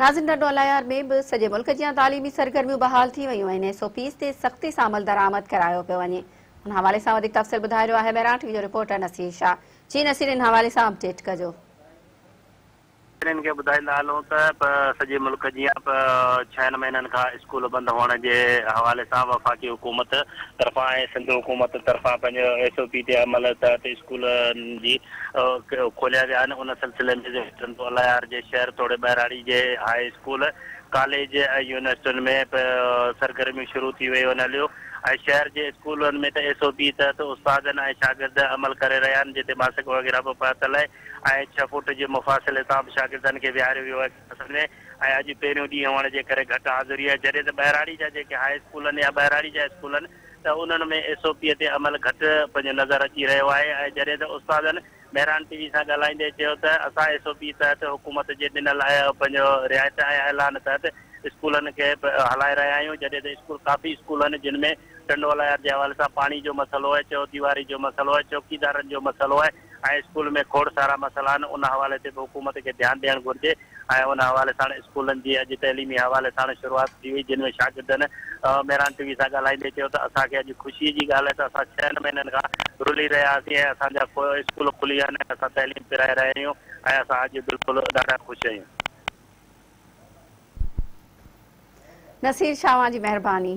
ناظرين ٽنڊو الهيار ۾ به سڄي ملڪ جيان تعليمي سرگرميون بحال ٿي ويون آهن، ايس او پيز تي سختي سان عملدرآمد ڪرايو پيو وڃي. ان حوالي سان وڌيڪ تفصيل ٻڌائي رهيو آهي مهراڻ ٽي وي جو رپورٽر نصير شاهه. جي نصير ان حوالي سان اپڊيٽ ڪجو. انهن کي ٻڌائيندا هلون ته پ سڄي ملڪ جيان پ ڇهن مهينن کان اسڪول بند هئڻ جي حوالي سان وفاقي حڪومت طرفان ۽ سنڌ حڪومت طرفان پنهنجو ايس او پي تي عمل تحت اسڪولن جي کوليا ويا آهن ان سلسلي ۾ ضلعي ٽنڊو الهيار جي شهر توڙي ٻهراڙي جي هاء اسڪول، ڪاليج ۽ يونيورسٽين ۾ پ سرگرميون شروع ٿي ويون آهن هليو ۽ شهر جي اسڪولن ۾ ته ايس او پي تحت استادن ۽ شاگرد عمل ڪري رهيا آهن جتي ماسڪ وغيره به پاتل آهي ۽ ڇهه فوٽ جي مفاصلي تان به شاگردن کي ويهاريو ويو آهي ڪلاسن ۾ ۽ اڄ پهريون ڏينهن هئڻ جي ڪري گهٽ حاضري آهي جڏهن ته ٻهراڙي جا جيڪي هاء اسڪول آهن يا ٻهراڙي جا اسڪول آهن ته انهن ۾ ايس او پي تي عمل گهٽ پنهنجو نظر اچي رهيو آهي ۽ جڏهن ته استادن مهراڻ ٽي وي سان ڳالهائيندي چيو ته اسان ايس او پي تحت حڪومت جي ڏنل پنهنجو رعايت ۽ اعلان تحت اسڪولن کي هلائي رهيا آهيون جڏهن ته اسڪول ڪافي اسڪول آهن جن ۾ ٽنڊو الهيار جي حوالي سان پاڻي جو مسئلو آهي چوديواري جو مسئلو آهي چوڪيدارن جو مسئلو آهي ۽ اسڪول ۾ کوڙ سارا مسئلا آهن ان حوالي تي به حڪومت کي ڌيان ڏيڻ گهرجي ۽ ان حوالي ساڻ اسڪولن جي اڄ تعليمي حوالي ساڻ شروعات ٿي وئي جن ۾ شاگردن مهراڻ ٽي وي سان ڳالهائيندي چيو ته اسان کي اڄ خوشي جي ڳالهه آهي ته اسان ڇهن مهينن کان رلي رهيا هئاسين ۽ اسان جا اسڪول کلي ويا آهن ۽ اسان تعليم پرائي رهيا آهيون ۽ اسان اڄ بلڪل ڏاڍا خوش آهيون. نصير شاهه اوهان جي مهرباني.